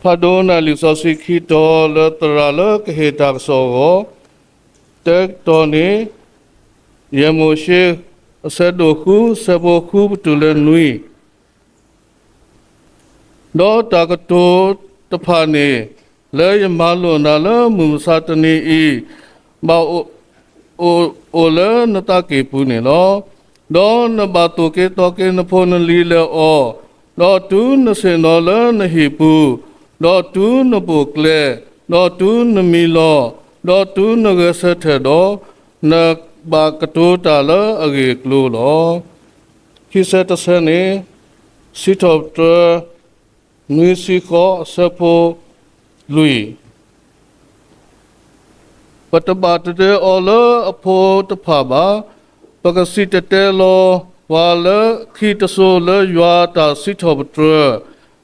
ဖးဒိၣ်နၢ်လံာ်စီဆှံခံတီၤလၢသရၣ်လၢကဟ့ၣ်တၢ်ကစီၣ်အဂီၢ်, တၢတီၤန့ၣ်, ယဲၢ်မိၤၡ့ အဆၢဒိၣ်ဃု ဆၢဖိဃုပတုၤလၢနွံ, ဒီးတၢ်ကတိၤတဖၣ်န့ၣ်, လၢယမၤလိာ်နၤလၢမုၢ်မဆါတနံၤအံၤ, ဘၣ်အိၣ်အိၣ်လၢနသးကံၢ်ပူၤန့ၣ်လီၤ. ဒီးနဘၣ်သိၣ်က့ၤသီက့ၤနဖိနလံၤလၢအီၤ, ဒီးတုၤနဆ့ၣ်နီၤလၢနဟံၣ်ပူၤ, ဒီးတုၤနဘိၣ်ကျဲ, ဒီးတုၤနမံလီၤ, ဒီးတုၤနဂဲၤဆၢထၢၣ်ဒီး, နဘၣ်ကတိၤတၢ်လၢအဂ့ၢ်အကျိၤလီၤ. ခံဆၢတဆၢန့ၣ်, စံးထီၣ်ပတြၢၤ နွံဆံဃိး အဆၢဖိလွံၢ် ပတဘၣ်တဒၢအီၤလၢအဖိတဖၣ်ဘၣ်. ပကစံၣ်တဲၤတဲလီၤပှၤလၢခံတစိၤလၢယွၤအတၢ်စံးထီၣ်ပတြၢၤ,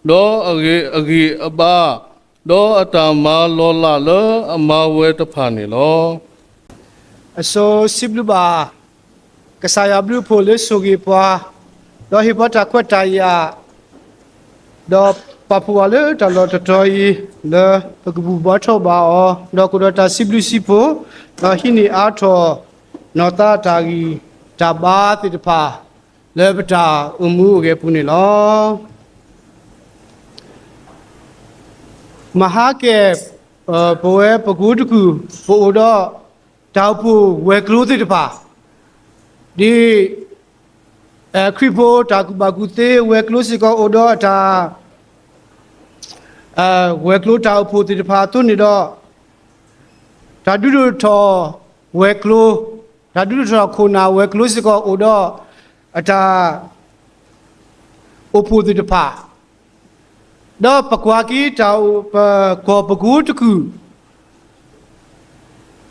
ဒီးအဂံၢ်အဘါ, ဒီးအတၢ်မၤလီၤလးလၢအမၤဝဲတဖၣ်န့ၣ်လီၤ. အစိစံးဘျုးဘၣ် ကစၢ်ယွၤဘျုးအဖှိၣ်လၢဆိၣ်ဂ့ၤပှၤ, ဒီးဟ့ၣ်ပှၤတၢ်ခွဲးတၢ်ယာ်, ဒီးပာ်ဖှိၣ်ပှၤလၢတၢ်လီၢ်တတီၤအံၤ, လၢပကဘူၣ်ဘါထီၣ်ဘၣ်အီၤ, ဒီးကအိၣ်ဒီးတၢ်စံးဘျုးစံးဖှိၣ်, ဒီးဟံးန့ၢ်အါထီၣ် နီၢ်သးတၢ်ဂံၢ်တၢ်ဘါသ့ၣ်တဖၣ် လၢပတၢ်အိၣ်မူအိၣ်ဂဲၤပူၤန့ၣ်လီၤ. မဟါကဲၣ်, ပဝဲပကိတကုၢ် ပအိၣ်ဒီး တၢ်အိၣ်ဖှိၣ်ဝဲၤကျိၤသ့ၣ်တဖၣ်, ဒ် ခရံာ်ဖိတၢ်ကူၣ်ဘၣ်ကူၣ်သ့ဝဲၤကျိၤစ့ၢ်ကီးအိၣ်ဒီးအတၢ် ဝဲၤကျိၤတၢ်အိၣ်ဖှိၣ်သ့ၣ်တဖၣ်အသိးန့ၣ်ဒီး, တၢ်ဒုးဒိၣ်ထီၣ်ဝဲၤကျိၤ, တၢ်ဒုးဒိၣ်ထီၣ်ခိၣ်နၢ်ဝဲၤကျိၤစ့ၢ်ကီးအိၣ်ဒီးအတၢ် အိၣ်ဖှိၣ်သ့ၣ်တဖၣ်, ဒီးပကွၢ်က့ၤတၢ်အိၣ် ပကီၢ်ပကိတကုၢ်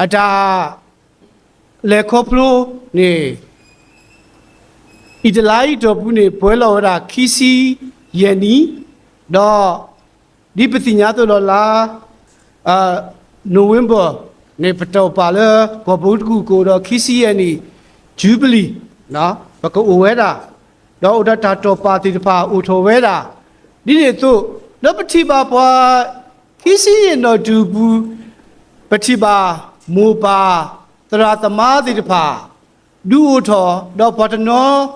အတၢ် လဲၤခီဖျိန့ၣ်, အံၣ်တလါအံၤတီၢ်ပူၤန့ၣ် ပှဲၤလီၤဝဲဒၣ်ခံဆံယဲၢ်နံၣ်, ဒီး ဒ်ပသ့ၣ်ညါအသိးဒီးလါ November န့ၣ် ပတီၢ်ပာ်လၢကီၢ်ပကိတကုၢ်ကအိၣ်ဒီးခံဆံယဲၢ်နံၣ် Jubilee ပကအိၣ်ဝဲဒၣ်, ဒီးအိၣ်ဒီးတၢ်တီၢ်ပာ်သ့ၣ်တဖၣ်အိၣ်ထီၣ်ဝဲဒၣ်, ဒ်န့ၣ်အသိး, ဒီးပထံၣ်ဘၣ်ပှၤ ခံဆံယဲၢ်နံၣ်တီၢ်ပူၤ, ပထံၣ်ဘၣ်မိၢ်ပၢ် သရၣ်သမါသ့ၣ်တဖၣ် ဒုးအိၣ်ထီၣ်, ဒီးပှၤတနီၤ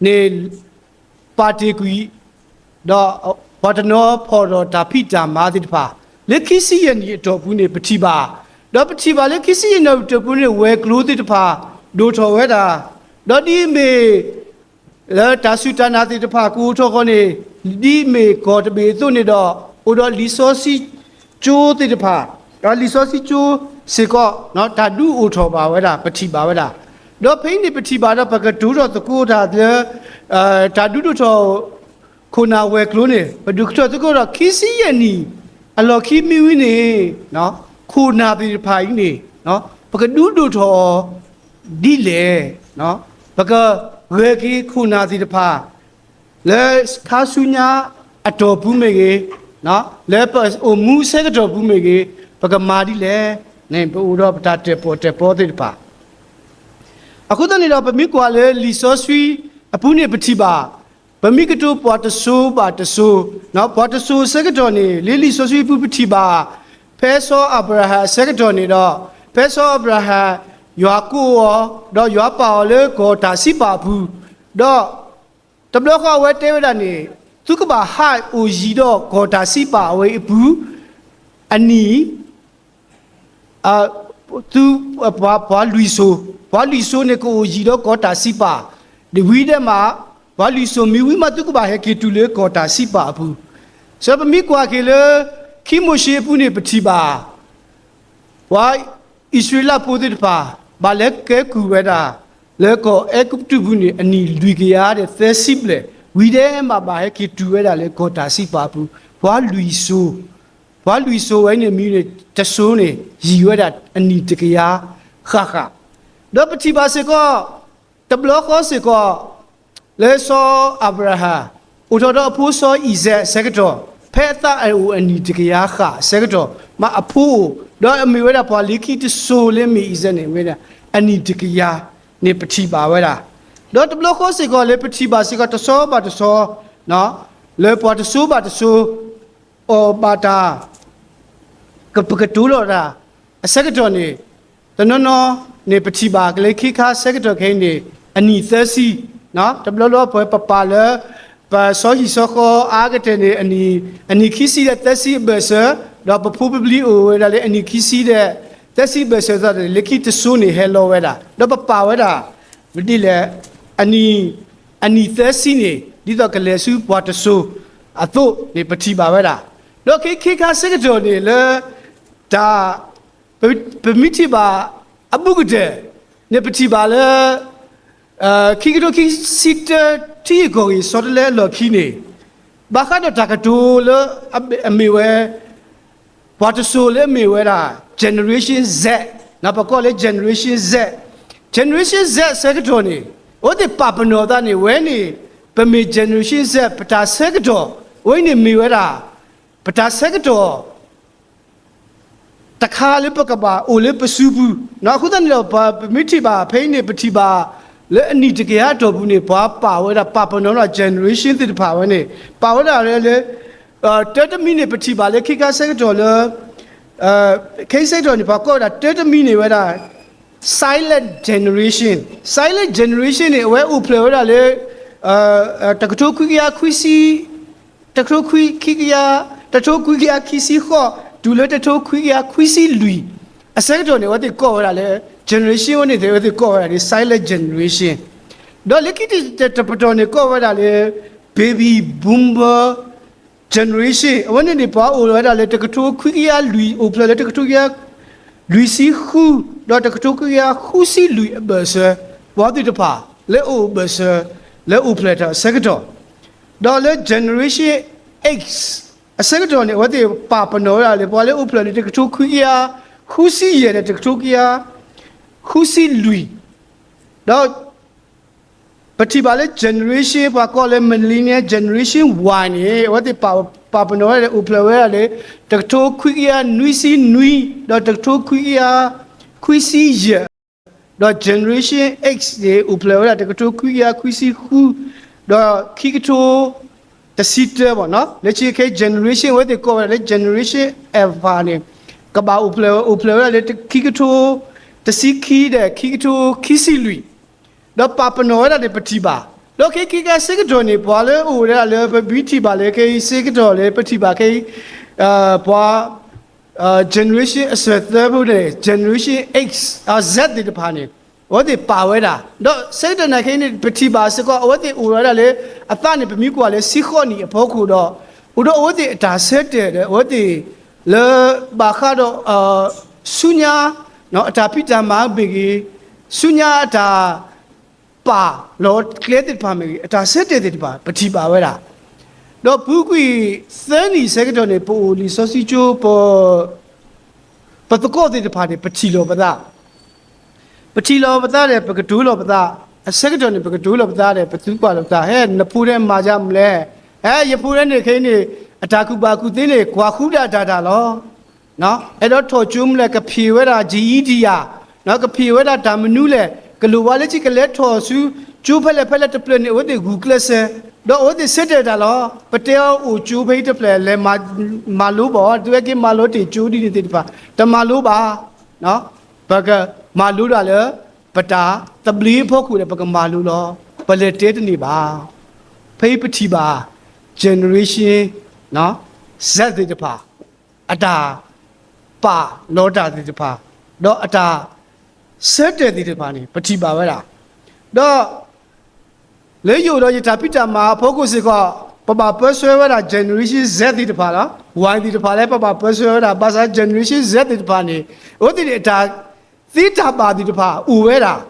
န့ၣ် ပာ်တ့ၢ်ကွံာ်, ဒီးပှၤတနီၤဖီၣ်ဒီးတၢ်ဖံးတၢ်မၤသ့ၣ်တဖၣ်, လၢခံဆံယဲၢ်နံၣ်အတီၢ်ပူၤန့ၣ် ပထံၣ်ဘၣ်, ဒီးပထံၣ်ဘၣ်လၢခံဆံယဲၢ်နံၣ်အတီၢ်ပူၤန့ၣ် ဝဲၤကျိၤသ့ၣ်တဖၣ် ဒိၣ်ထီၣ်ဝဲဒၣ်, ဒီးဒ်အမ့ၢ် လၢတၢ်စူၢ်တၢ်နာ်သ့ၣ်တဖၣ်ကအိၣ်ထီၣ်ဃီန့ၣ်, ဒ်အမ့ၢ်ကီၢ်တဘ့ၣ်အသိးန့ၣ်ဒီး, အိၣ်ဒီးလံာ်စီဆှံကၠိသ့ၣ်တဖၣ်, ဒီးလံာ်စီဆှံကၠိစ့ၢ်ကီး တၢ်ဒုးအိၣ်ထီၣ်ဘၣ်ဝဲဒၣ် ပထံၣ်ဘၣ်ဝဲဒၣ်, ဒီးဖဲအံၤန့ၣ် ပထံၣ်ဘၣ်ဒီးပကတိၤထီၣ်သကိးတၢ်လၢ တၢ်ဒုးဒိၣ်ထီၣ် ခိၣ်နၢ်ဝဲၤကျိၤန့ၣ် ပဒုးကတိၤသကိးဒီးခံဆံယဲၢ်နံၣ် အလီၢ်ခံမ့ၢ်ဝံၤန့ၣ်, ခိၣ်နၢ်သ့ၣ်တဖၣ်အံၤန့ၣ် ပကဒုးဒိၣ်ထီၣ်အီၤဒ်လဲၣ်, ပကဂဲၤက့ၤခိၣ်နၢ်သ့ၣ်တဖၣ် လၢခါဆူညါအတီၢ်ပူၤမ့ၢ်ဂ့ၤ, လၢပအိၣ်မူဆၢကတီၢ်ပူၤမ့ၢ်ဂ့ၤ, ပကမၤဒ်လဲၣ်န့ၣ် ပအိၣ်ဒီးပတၢ်တၢၣ်ပီၣ်တၢၣ်ပီသ့ၣ်တဖၣ် အဃိသတးန့ၣ်ဒီး ပမ့ၢ်ကွၢ်လၢလံာ်စီဆှံအပူၤန့ၣ် ပထံၣ်ဘၣ်, ပမ့ၢ်ကတိၤပှၤတစိၤဘၣ်တစိၤ, ပှၤတစိၤအဆၢကတီၢ်န့ၣ် လၢလံာ်စီဆှံအပူၤပထံၣ်ဘၣ်, ဖဲစီၤအၤဘြၤဟၣ်အဆၢကတီၢ်န့ၣ်ဒီး, ဖဲစီၤအၤဘြၤဟၣ် ယွၤကိးအီၤ, ဒီးယွၤပာ်အီၤလၢကီၢ်တၢ်စံးပာ်အပူၤ, ဒီး တဘျီဃီအဝဲတဲဝဲဒၣ်န့ၣ်, သုကဘၣ်ဟးအိၣ်ယံၤဒီးကီၢ်တၢ်စံးပာ်အဝဲအံၤအပူၤ, အနံၣ် သု ပှၤလွံၢ်စိၤ, ပှၤလွံၢ်စိၤန့ၣ် ကအိၣ်ယံၤဒီးကီၢ်တၢ်စံးပာ်, ဒ်ဝံၤဒဲးမး, ပှၤလွံၢ်စိၤမ့ၢ်ဝံၤမး သုကဘၣ်ဟဲက့ၤတုၤလၢကီၢ်တၢ်စံးပာ်အပူၤ, စံးပမ့ၢ်ကွၢ်က့ၤလၢ ခံမိၤၡ့အပူၤန့ၣ် ပထံၣ်ဘၣ် ပှၤအံၣ်စရ့လးဖိသ့ၣ်တဖၣ် ဘၣ်လဲၤကဲကုၢ်ဝဲဒၣ် လၢကီၢ်အဲၤကူပတူးပူၤန့ၣ် အနံၣ်လွံၢ်ကယၤဒီးသၢဆံဘျဲၣ်, ဝံၤဒဲးမးဘၣ်ဟဲက့ၤတုၤဝဲဒၣ်လၢကီၢ်တၢ်စံးပာ်အပူၤ, ပှၤလွံၢ်စိၤ, ပှၤလွံၢ်စိၤဝဲန့ၣ်မံၤန့ၣ် တစိၤန့ၣ် ယံၤဝဲဒၣ်အနံၣ်တကယၤဃၣ်ဃၣ်, ဒီးပထံၣ်ဘၣ်စ့ၢ်ကီး တဘျီဃီစ့ၢ်ကီး လၢစီၤအၤဘြၤဟၣ် အိၣ်ထီၣ်ဒီးအဖိစီၤအံၤစဲးအဆၢကတီၢ်, ဖဲအသးအိၣ်အနံၣ်တကယၤဃၣ်အဆၢကတီၢ် မ့ၢ်အဖိအိၣ်, ဒီးအမ့ၢ်ဝဲဒၣ်ပှၤလၢခံတစိၤလၢမ့ၢ်အံၤစဲးန့ၣ် ဝဲဒၣ်အနံၣ်တကယၤန့ၣ် ပထံၣ်ဘၣ်ဝဲဒၣ်, ဒီးတဘျီဃီစ့ၢ်ကီးလၢပထံၣ်ဘၣ်စ့ၢ်ကီးတစိၤဘၣ်တစိၤ လၢပှၤတစိၤဘၣ်တစိၤ အီၣ်ဘၣ်တၢ် ကပကတိၤလီၤတၢ် အဆၢကတီၢ်န့ၣ် တနီၤနီၤန့ၣ် ပထံၣ်ဘၣ်ကလဲၤခ့ခါဆၢကတီၢ်ခဲအံၤန့ၣ် အနံၣ်သၢဆံ, တဘျီဘျီပပာ်လၢ ပစီဟံၣ်စီဃီအါကတၢၢ်န့ၣ် အနံၣ်ခံဆံဒီးသၢဆံအဘၢၣ်စၢၤ, ဒီးပဖိပလံၤအိၣ်ဝဲဒၣ်လၢအနံၣ်ခံဆံဒီး သၢဆံအဘၢၣ်စၢၤသတးန့ၣ် လၢခံတစိၤန့ၣ်ဟဲလီၤဝဲဒၣ် ဒီးပပာ်ဝဲဒၣ် ဒ်လဲၣ် အနံၣ် အနံၣ်သၢဆံန့ၣ် ဒ်သိးကလဲၤဆူပှၤတစိၤအသိးန့ၣ် ပထံၣ်ဘၣ်ဝဲဒၣ်. ဒီးခဲခါဆၢကတီၢ်န့ၣ်လၢ တၢ် ပမ့ၢ်ထံၣ်ဘၣ်အဘူးကတၢၢ်န့ၣ် ပထံၣ်ဘၣ်လၢ ခံကထိခံဆံတၢ ထံဂ့ၢ်ကီၢ်ဂ့ၢ် ဆီတလဲအလီၢ်ခံန့ၣ် ဘၣ်ဃးဒီးတၢ်ကတိၤလၢအမ့ၢ်ဝဲ ပှၤတစိၤလၢအမ့ၢ်ဝဲဒၣ် Generation Z, ပကိးလၢ Generation Z, Generation Z ဆၢကတီၢ်န့ၣ် အဝဲသ့ၣ်ပာ်ပနီၣ်သးန့ၣ် ဝဲန့ၣ် ပမ့ၢ် Generation Z ပတၢ်ဆၢကတီၢ် အဝဲန့ၣ်မ့ၢ်ဝဲဒၣ် ပတၢ်ဆၢကတီၢ် တခါလၢပကဘၣ်အိၣ်လၢပစုပူၤ, အဃိသတးန့ၣ်ဒီး ပမ့ၢ်ထံၣ်ဘၣ်ဖဲအံၤန့ၣ် ပထံၣ်ဘၣ် လၢအနံၣ်တကယၤအတီၢ်ပူၤန့ၣ် ပှၤပာ်ဝဲဒၣ် ပာ်ပနီၣ်ဝဲဒၣ် generation သ့ၣ်တဖၣ်ဝဲန့ၣ် ပာ်ဝဲဒၣ်လၢ တၢတမံၤန့ၣ် ပထံၣ်ဘၣ်လၢခံခါဆၢကတီၢ်လၢ ခဲအံၤဆၢကတီၢ်န့ၣ် ပှၤကိးဝဲဒၣ် တၢတမံၤန့ၣ်ဝဲဒၣ် silent generation, silent generation န့ၣ် အဝဲအိၣ်ဖျဲၣ်ဝဲဒၣ်လၢ တကထိခွံကယၤခွံဆံ တကထိခွံခံကယၤ တကထိခွံကယၤခံဆံဃိး တုၤလၢတကထိခွံကယၤခွံဆံလွံၢ် အဆၢကတီၢ်န့ၣ် အဝဲသ့ၣ်ကိးဝဲဒၣ်လၢ generation ဝဲန့ၣ် အဝဲသ့ၣ်ကိးဝဲဒၣ်လၢ silent generation, ဒီးလၢခံတပတီၢ်န့ၣ် ကိးဝဲဒၣ်လၢ baby boomer generation အဝဲန့ၣ်န့ၣ် ပှၤအိၣ်ဝဲဒၣ်လၢတကထိခွံကယၤလွံၢ် အိၣ်ဖျဲၣ်လၢတကထိခွံကယၤလွံၢ်ဆံဃု ဒီးတကထိခွံကယၤဃုဆံလွံၢ်အဘၢၣ်စၢၤ ပှၤသ့ၣ်တဖၣ် လၢအအိၣ်ဘၢၣ်စၢၤ လၢအိၣ်ဖျဲၣ်ထီၣ်အဆၢကတီၢ်, ဒီးလၢ generation X အဆၢကတီၢ်န့ၣ် အဝဲသ့ၣ်ပာ်ပနီၣ်ဝဲဒၣ်လၢ ပှၤလၢအိၣ်ဖျဲၣ်လၢတကထိခွံကယၤဃုဆံယဲၢ်ဒီးတကထိခွံကယၤဃုဆံလွံၢ်, ဒီး ပထံၣ်ဘၣ်လၢ generation ပှၤကိးလၢ millennial generation Y န့ၣ် အဝဲသ့ၣ်ပာ်ပနီၣ်ဝဲဒၣ်လၢ အိၣ်ဖျဲၣ်ဝဲဒၣ်လၢ တကထိခွံကယၤနွံဆံနွံ ဒီးတကထိခွံကယၤခွံဆံယဲၢ်, ဒီး generation X န့ၣ် အိၣ်ဖျဲၣ်ဝဲဒၣ်တကထိခွံကယၤခွံဆံဃု ဒီးခံကထိတဆံတၢဘၣ်နီၤ, လၢခံခဲ generation အဝဲသ့ၣ်ကိးဝဲဒၣ်လၢ generation Alpha န့ၣ် ကဘၣ်အိၣ်ဖျဲၣ် အိၣ်ဖျဲၣ်ဝဲဒၣ်လၢခံကထိတဆံခံဒီးခံကထိခံဆံလွံၢ် ဒီးပာ်ပနီၣ်ဝဲဒၣ်န့ၣ် ပထံၣ်ဘၣ်, ဒီးခဲခံခါဆၢကတီၢ်န့ၣ် ပှၤလၢအိၣ်ဝဲဒၣ်လၢ ပမ့ၢ်ထံၣ်ဘၣ်လၢခဲအံၤဆၢကတီၢ်လၢ ပထံၣ်ဘၣ်ခဲအံၤ ပှၤ generation အစၢၤသၢဖိန့ၣ် generation X, Z သ့ၣ်တဖၣ်န့ၣ် အဝဲသ့ၣ်ပာ်ဝဲဒၣ်, ဒီးဆၢကတီၢ်နာ်က့န့ၣ် ပထံၣ်ဘၣ်စ့ၢ်ကီး အဝဲသ့ၣ်အိၣ်ဝဲဒၣ်လၢ အသးန့ၣ် ပမ့ၢ်ကွၢ်လၢဆံဃိးနံၣ်အဖီခိၣ်ဒီး အိၣ်ဒီးအဝဲသ့ၣ်အတၢ်ဆၢတဲာ်ဒီး အဝဲသ့ၣ်လၢဘၣ်ဃးဒီး ဆူညါ အတၢ်ဖံးတၢ်မၤမ့ၢ်ဂ့ၤ, ဆူညါအတၢ် ပာ်လီၤကျဲသ့ၣ်တဖၣ်မ့ၢ်ဂ့ၤ, အတၢ်ဆၢတဲာ်သ့ၣ်တဖၣ် ပထံၣ်ဘၣ်ဝဲဒၣ်, ဒီးပူၤကွံာ်သၢနံၣ်ဆၢကတီၢ်န့ၣ် ပအိၣ်လံာ်စီဆှံကၠိ ပ ပသကိးသ့ၣ်တဖၣ်န့ၣ် ပထံၣ်လီၤပသး, ပထံၣ်လီၤပသးဒီး ပကတိၤလီၤပသး, အဆၢကတီၢ်န့ၣ် ပကတိၤလီၤပသးဒီး ပသံကွၢ်လီၤပသး, ဟဲ နဖိဒဲမၤဒ်လဲၣ်, ဟဲ ယဖိဒဲန့ၣ်ခဲအံၤန့ၣ် အတၢ်ကူၣ်ဘၣ်ကူၣ်သ့န့ၣ် ကွၢ်ဃုာ်ဒၣ်တၢ်တၢ်လီၤ. အဲၣ်ဒိးထီၣ်ကၠိမနုၤလဲၣ်, ကဖံးဝဲဒၣ် ကယံဒံယၤ, ကဖံးဝဲဒၣ်တၢ်မနုၤလဲၣ်, ကလိၣ်ဘၣ်လၢ ကလဲၤထီၣ်ဆူကၠိဖဲလဲၣ်ဖဲလဲၣ်တဖျၢၣ်န့ၣ် အဝဲသ့ၣ်ဂုာ်ကျဲးစၢး, ဒီးအဝဲသ့ၣ်ဆၢတဲာ်တၢ်လီၤ. ပတဲအီၤအိၣ်ကၠိဖဲအံၤတဖျၢၣ် လဲၤမၤလိဘၣ်, သုဝဲက့ၤမၤလိတ့ၢ်ကၠိဒ်န့ၣ်သ့ၣ်တဖၣ် တမၤလိဘၣ်. ပကမၤလိဒၣ်လၢ ပတၢ်သဘျ့အဖီခိၣ်ဒီး ပကမၤလိလီၤ. ပလဲၤတဲတန့ၢ်ဘၣ်. ဖဲအံၤပထံၣ်ဘၣ် generation Z သ့ၣ်တဖၣ် အတၢ်ပာ်လီၤတၢ်သ့ၣ်တဖၣ်, ဒီးအတၢ်ဆၢတဲာ်သ့ၣ်တဖၣ်န့ၣ် ပထံၣ်ဘၣ်ဝဲဒၣ်, ဒီး လၢယအိၣ်ဒီးယတၢ်ဖံးတၢ်မၤအဖီခိၣ်စ့ၢ်ကီး ပဘၣ်ပၢဆှၢဝဲဒၣ် generation Z သ့ၣ်တဖၣ်လီၤ. Y သ့ၣ်တဖၣ်လၢပဘၣ်ပၢဆှၢဝဲဒၣ်, ဘၣ်ဆၣ် generation Z သ့ၣ်တဖၣ်န့ၣ် အဝဲသ့ၣ်န့ၣ်အတၢ်သ့တၢ်ဘၣ်သ့ၣ်တဖၣ်အိၣ်ဝဲဒၣ်,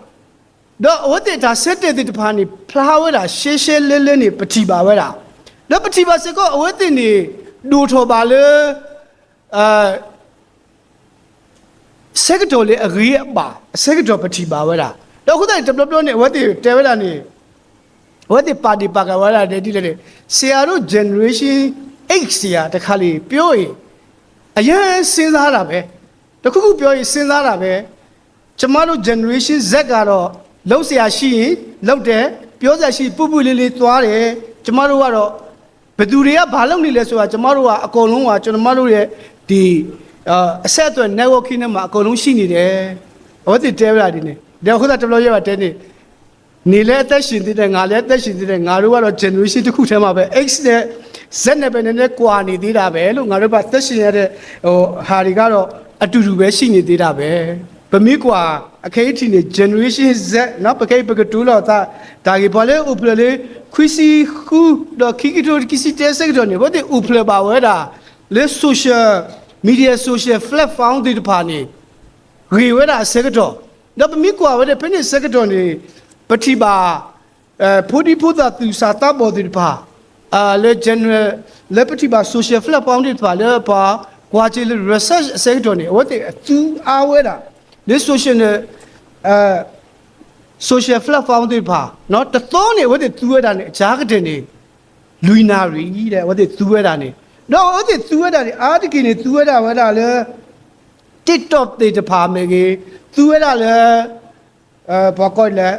ဒီးအဝဲသ့ၣ်အတၢ်ဆၢတဲာ်သ့ၣ်တဖၣ်န့ၣ် ဖျါဝဲဒၣ်ရှဲရှဲလၢလၢန့ၣ် ပထံၣ်ဘၣ်ဝဲဒၣ်, ဒီးပထံၣ်ဘၣ်စ့ၢ်ကီး အဝဲသ့ၣ်န့ၣ် ဒိၣ်ထီၣ်ဘၣ်လၢ ဆၢကတီၢ်လၢအဂ့ၤအဘၣ် အဆၢကတီၢ်ပထံၣ်ဘၣ်ဝဲဒၣ်, ဒီးအဃိသတးန့ၣ် တဘျီဘျီန့ၣ် အဝဲသ့ၣ်တဲဝဲဒၣ်န့ၣ် အဝဲသ့ၣ်ပာ်ဒ့ၣ်ပာ်ကမၣ်ဝဲဒၣ်ဒ်လဲၣ်န့ၣ်, ဆရာတို့ generation X ဆရာတခါလံ ပြောရင် အရမ်းစဉ်းစားတာပဲ, တခုခုပြောရင် စဉ်းစားတာပဲ, ကျမတို့ generation Z ကတော့ လုပ်စရာရှိရင် လုပ်တယ်, ပြောစရာရှိရင် ပွင့်ပွင့်လင်းလင်း သွားတယ်, ကျမတို့ကတော့ ဘယ်သူတွေက ဘာလုပ်နေလဲဆိုတာ ကျမတို့က အကုန်လုံးက ကျွန်တော်တို့ရဲ့ ဒီ အဆက်အသွယ် networking ထဲမှာ အကုန်လုံးရှိနေတယ်. အဝဲသ့ၣ်တဲဝဲဒၣ်ဒ်န့ၣ် ဒီးအဃိသတးတဘျီယဲဘၣ်တဲန့ၣ် နင်လည်းအသက်ရှင်သေးတယ် ငါလည်းအသက်ရှင်သေးတယ် ငါတို့ကတော့ generation တစ်ခုထဲမှာပဲ X နဲ့ Z နဲ့ပဲနည်းနည်းကွာနေသေးတာပဲလို့ ငါတို့ကအသက်ရှင်ရတဲ့ ဟို ဟာတွေကတော့အတူတူပဲရှိနေသေးတာပဲ. ပမ့ၢ်ကွၢ် အခဲအံၤထံၣ်န့ၣ် generation Z နော် ပခဲအံၤပကတူလီၤသး တၢ်ဂ့ၢ်ပှၤလၢအိၣ်ဖျဲၣ်လၢ ခွံဆံဃု ဒီးခံကထိခံဆံတၢအဆၢကတီၢ်န့ၣ် အဝဲသ့ၣ်အိၣ်ဖျဲၣ်ဘၣ်ဝဲဒၣ် လၢ social media social platform သ့ၣ်တဖၣ်န့ၣ် ဂ့ၤဝဲဒၣ်အဆၢကတီၢ်, ဒီးပမ့ၢ်ကွၢ်ဝဲဒၣ်ဖဲန့ၣ်အဆၢကတီၢ်န့ၣ် ပထံၣ်ဘၣ် ဖိဒံဖိသၣ်သူၣ်စၢ်သးဘီၣ်သ့ၣ်တဖၣ် လၢ general လၢပထံၣ်ဘၣ် social platform သ့ၣ်တဖၣ်လၢပှၤကွၢ်က့ၤလၢ research အဆၢကတီၢ်န့ၣ် အဝဲသ့ၣ်အသူအါဝဲဒၣ် လၢ social န့ၣ် social platform သ့ၣ်တဖၣ် တသီန့ၣ် အဝဲသ့ၣ်သူဝဲဒၣ်န့ၣ် အစှၤကတၢၢ်န့ၣ် လွံၢ်နၣ်ရံၣ်ဒီး အဝဲသ့ၣ်သူဝဲဒၣ်န့ၣ်, ဒီးအဝဲသ့ၣ်သူဝဲဒၣ်န့ၣ် အါတက့ၢ်န့ၣ် သူဝဲဒၣ်ဝဲဒၣ်လၢ TikTok သ့ၣ်တဖၣ်မ့ၢ်ဂ့ၤ, သူဝဲဒၣ်လၢ ပှၤကိးလၢ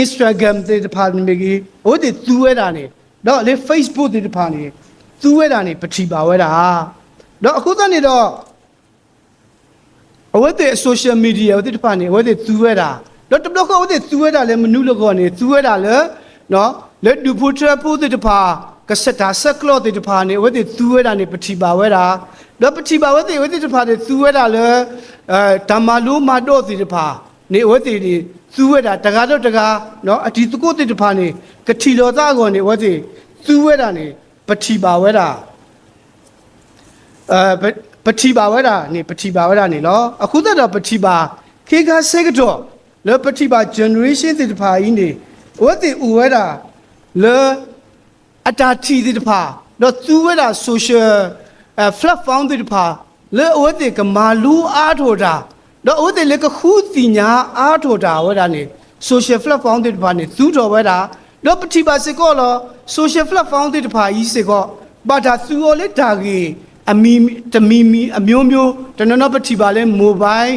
Instagram သ့ၣ်တဖၣ်မ့ၢ်ဂ့ၤ, အဝဲသ့ၣ်သူဝဲဒၣ်န့ၣ်, ဒီးလၢ Facebook သ့ၣ်တဖၣ်န့ၣ် သူဝဲဒၣ်န့ၣ် ပထံၣ်ဘၣ်ဝဲဒၣ်. ဒီးအဃိသတးန့ၣ်ဒီး အဝဲသ့ၣ်အ social media အဝဲသ့ၣ်တဖၣ်န့ၣ် အဝဲသ့ၣ်သူဝဲဒၣ်, ဒီးတဘျီဃီအဝဲသ့ၣ်သူဝဲဒၣ်လၢမနုၤလၢအဂီၢ်န့ၣ် သူဝဲဒၣ်လၢ လၢဒူၣ်ဖိထၢဖိသ့ၣ်တဖၣ် ကဆဲးတၢ်ဆဲးကျိးသ့ၣ်တဖၣ်န့ၣ် အဝဲသ့ၣ်သူဝဲဒၣ်န့ၣ် ပထံၣ်ဘၣ်ဝဲဒၣ်, ဒီးပထံၣ်ဘၣ်ဝဲသ့ၣ် အဝဲသ့ၣ်တဖၣ်န့ၣ် သူဝဲဒၣ်လၢ တၢ်မၤလိမၤဒိးသ့ၣ်တဖၣ်န့ၣ် အဝဲသ့ၣ်န့ၣ် သူဝဲဒၣ် တဂၤဒီးတဂၤ အတံၤသကိးသ့ၣ်တဖၣ်န့ၣ် ကထံၣ်လိာ်သးအဂီၢ်န့ၣ် အဝဲသ့ၣ်သူဝဲဒၣ်န့ၣ် ပထံၣ်ဘၣ်ဝဲဒၣ် ပထံၣ်ဘၣ်ဝဲဒၣ်န့ၣ် ပထံၣ်ဘၣ်ဝဲဒၣ်န့ၣ်လီၤ. အဃိသတးဒီးပထံၣ်ဘၣ် ခဲခါဆၢကတီၢ် လၢပထံၣ်ဘၣ် generation သ့ၣ်တဖၣ်အံၤန့ၣ် အဝဲသ့ၣ်အိၣ်ဝဲဒၣ် လၢ အတၢ်ထံၣ်သ့ၣ်တဖၣ် ဒီးသူဝဲဒၣ် social platform သ့ၣ်တဖၣ် လၢအဝဲသ့ၣ်ကမၤလိအါထီၣ်တၢ်, ဒီးအဝဲသ့ၣ်လၢကဃုသ့ၣ်ညါအါထီၣ်တၢ်ဝဲဒၣ်န့ၣ် social platform သ့ၣ်တဖၣ်န့ၣ် သူထီၣ်ဝဲဒၣ်, ဒီးပထံၣ်ဘၣ်စ့ၢ်ကီးလီၤ social platform သ့ၣ်တဖၣ်အံၤစ့ၢ်ကီး ဘၣ်တၢ်သူအီၤလၢတၢ်ဂ့ၢ် အမံၤတမံၤမံၤ အမျိုးမျိုး တနီၤနီၤပထံၣ်ဘၣ်လၢ mobile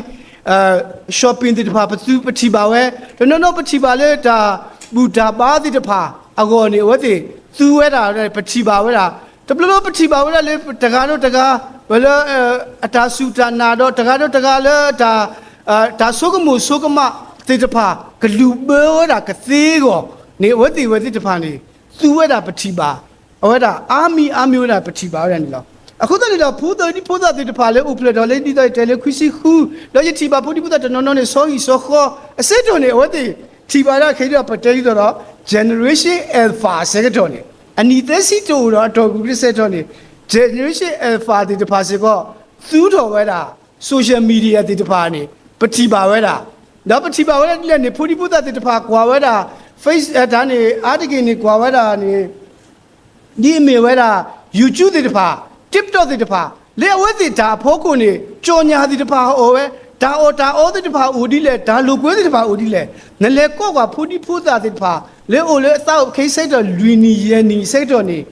shopping သ့ၣ်တဖၣ် ပသူပထံၣ်ဘၣ်ဝဲ, တနီၤနီၤပထံၣ်ဘၣ်လၢတၢ်ဘူၣ်တၢ်ဘါသ့ၣ်တဖၣ်အဂီၢ်န့ၣ် အဝဲသ့ၣ်သူဝဲဒၣ် ပထံၣ်ဘၣ်ဝဲဒၣ်, တဘျီဘျီပထံၣ်ဘၣ်ဝဲဒၣ်လၢတဂၤဒီးတဂၤ ဝဲလၢ အတၢ်စူၢ်တၢ်နာ်ဒီးတဂၤဒီးတဂၤလၢ တၢ်ဆိကမိၣ်ဆိကမးသ့ၣ်တဖၣ် ကလုၢ်ဘၢဝဲဒၣ်ကသ့အဂီၢ်န့ၣ် အဝဲသ့ၣ်ဝဲသ့ၣ်တဖၣ်န့ၣ် သူဝဲဒၣ်ပထံၣ်ဘၣ် အဝဲဒၣ်အါမံၤအါမံၤဝဲဒၣ်ပထံၣ်ဘၣ်ဝဲဒၣ်န့ၣ်လီၤ. အဃိသတးန့ၣ်ဒီး ဖိဒံဖိသၣ်သ့ၣ်တဖၣ်လၢအိၣ်ဖျဲၣ်ထီၣ်လၢဒ်သိးယတဲလၢခွံဆံဃု ဒီးယထံၣ်ဘၣ်ဖိဒံဖိသၣ်တနီၤနီၤန့ၣ် ဆီဟံၣ်ဆီဃီအဆၢကတီၢ်န့ၣ် အဝဲသ့ၣ်ထံၣ်ဘၣ်ဒၣ်ခဲအံၤဒီး ပတဲဒ်သိးဒီး generation alpha အဆၢကတီၢ်န့ၣ် အနံၣ်သၢဆံတအိၣ်ဒီးအတီၢ်ပူၤကတၢၢ်ဆၢကတီၢ်န့ၣ် generation alpha သ့ၣ်တဖၣ်စ့ၢ်ကီး သူထီၣ်ဝဲဒၣ် social media သ့ၣ်တဖၣ်န့ၣ် ပထံၣ်ဘၣ်ဝဲဒၣ်, ဒီးပထံၣ်ဘၣ်ဝဲဒၣ်ဒ်လဲၣ်န့ၣ် ဖိဒံဖိသၣ်သ့ၣ်တဖၣ်ကွၢ်ဝဲဒၣ် Face တၢ်န့ၣ် အါတက့ၢ်န့ၣ်ကွၢ်ဝဲဒၣ်န့ၣ် ဒ်အမ့ၢ်ဝဲဒၣ် YouTube သ့ၣ်တဖၣ် TikTok သ့ၣ်တဖၣ် လၢအဝဲသ့ၣ်တၢ်အဖီခိၣ်န့ၣ် ကၠီၣ်ညၣ်သ့ၣ်တဖၣ်အိၣ်ဝဲ, တၢ်အီၣ်တၢ်အီသ့ၣ်တဖၣ်အိၣ်ဒ်လဲၣ်, တၢ်လိာ်ကွဲသ့ၣ်တဖၣ်အိၣ်ဒ်လဲၣ်, နလဲၤကွၢ်ကွၢ်ဖိဒံဖိသၣ်သ့ၣ်တဖၣ် လၢအိၣ်လၢအသးအိၣ်ခဲအံၤဆၢကတီၢ်လွံၢ်နံၣ်ယဲၢ်နံၣ်ဆၢကတီၢ်န့ၣ်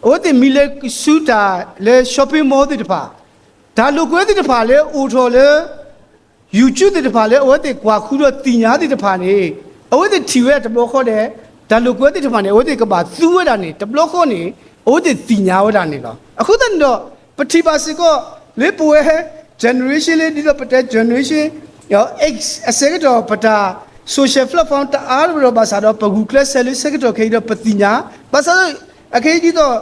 အဝဲသ့ၣ်မံလၢကဆူတၢ်လၢ shopping mall သ့ၣ်တဖၣ်, တၢ်လိာ်ကွဲသ့ၣ်တဖၣ်လၢအိၣ်ထီၣ်လၢ YouTube သ့ၣ်တဖၣ်လၢအဝဲသ့ၣ်ကွၢ်ဃုဒီးသ့ၣ်ညါသ့ၣ်တဖၣ်န့ၣ် အဝဲသ့ၣ်ထံၣ်ဝဲဒၣ်တဘျီဃီဒီး တၢ်လိာ်ကွဲသ့ၣ်တဖၣ်န့ၣ် အဝဲသ့ၣ်ကဘၣ်သူဝဲဒၣ်န့ၣ် တဘျီဃီန့ၣ် အဝဲသ့ၣ်သ့ၣ်ညါဝဲဒၣ်န့ၣ်လီၤ. အဃိသတးန့ၣ်ဒီး ပထံၣ်ဘၣ်စ့ၢ်ကီး လၢပဝဲ generation လၢဒ်သိးပတဲ generation X အဆၢကတီၢ် ပတၢ် social platform တအါဝဲဒီးဘၣ်ဆၣ်ဒီး ပဂုာ်ကျဲးစၢးလၢဆၢကတီၢ်ခဲအံၤဒီး ပသ့ၣ်ညါ ဘၣ်ဆၣ်ဒီး အခဲအံၤဒ်သိး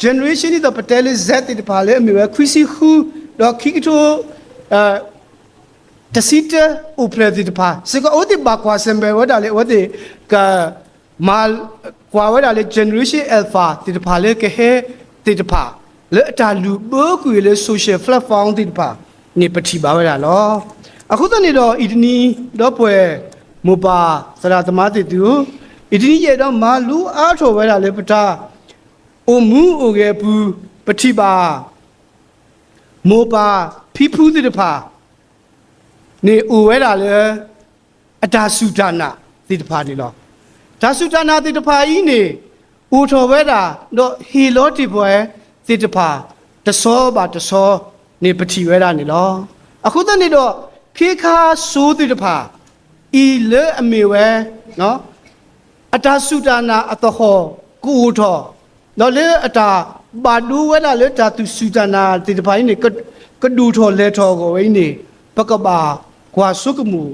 generation ဒ်သိးပတဲလၢ Z သ့ၣ်တဖၣ်လၢအမ့ၢ်ဝဲ ခွံဆံဃု ဒီးခံကထိ တဆံတၢအိၣ်ဖျဲၣ်သ့ၣ်တဖၣ်စ့ၢ်ကီး အဝဲသ့ၣ်ဘၣ်ကွၢ်ဆၢၣ်မဲာ်ဝဲဒၣ်လၢ အဝဲသ့ၣ်က မၤကွၢ်ဝဲဒၣ်လၢ generation alpha သ့ၣ်တဖၣ်လၢကဟဲသ့ၣ်တဖၣ် လၢအတၢ်လုၢ်ဘၢကွံာ်လၢ social platform သ့ၣ်တဖၣ်န့ၣ် ပထံၣ်ဘၣ်ဝဲဒၣ်လီၤ. အဃိသတးန့ၣ်ဒီး အံၤတနံၤ ဒီပုၢ်ဝဲၢ်မိၢ်ပၢ်သရၣ်သမါသ့ၣ်သုဧၢ, အံၤတနံၤယအဲၣ်ဒိးမၤလိအါထီၣ်ဝဲဒၣ်လၢပတၢ်အိၣ်မူအိၣ်ဂဲၤအပူၤ ပထံၣ်ဘၣ် မိၢ်ပၢ်ဖံဖုသ့ၣ်တဖၣ် န့ၣ်အိၣ်ဝဲဒၣ်လၢ အတၢ်စူၢ်တၢ်နာ်သ့ၣ်တဖၣ်န့ၣ်လီၤ. တၢ်စူၢ်တၢ်နာ်သ့ၣ်တဖၣ်အံၤန့ၣ် အိၣ်ထီၣ်ဝဲဒၣ် ဒီးဟ့ၣ်လီၤတ့ၢ်ပှၤသ့ၣ်တဖၣ် တဆီဘၣ်တဆီန့ၣ် ပထံၣ်ဝဲဒၣ်န့ၣ်လီၤ. အဃိသတးန့ၣ်ဒီး ခ့ခါစိသ့ၣ်တဖၣ် အံၤလၢအမ့ၢ်ဝဲ အတၢ်စူၢ်တၢ်နာ်အသဟီၣ် ကအိၣ်ထီၣ်, ဒီးလၢအတၢ်ဘၣ်ဒိဝဲဒၣ်လၢတၢ်သူၣ်စူၢ်တၢ်နာ်သ့ၣ်တဖၣ်အံၤန့ၣ် ကဒိၣ်ထီၣ်လဲၤထီၣ်အဂီၢ်ဝဲအံၤန့ၣ် ပကဘၣ်ကွၢ်ဆိကမိၣ်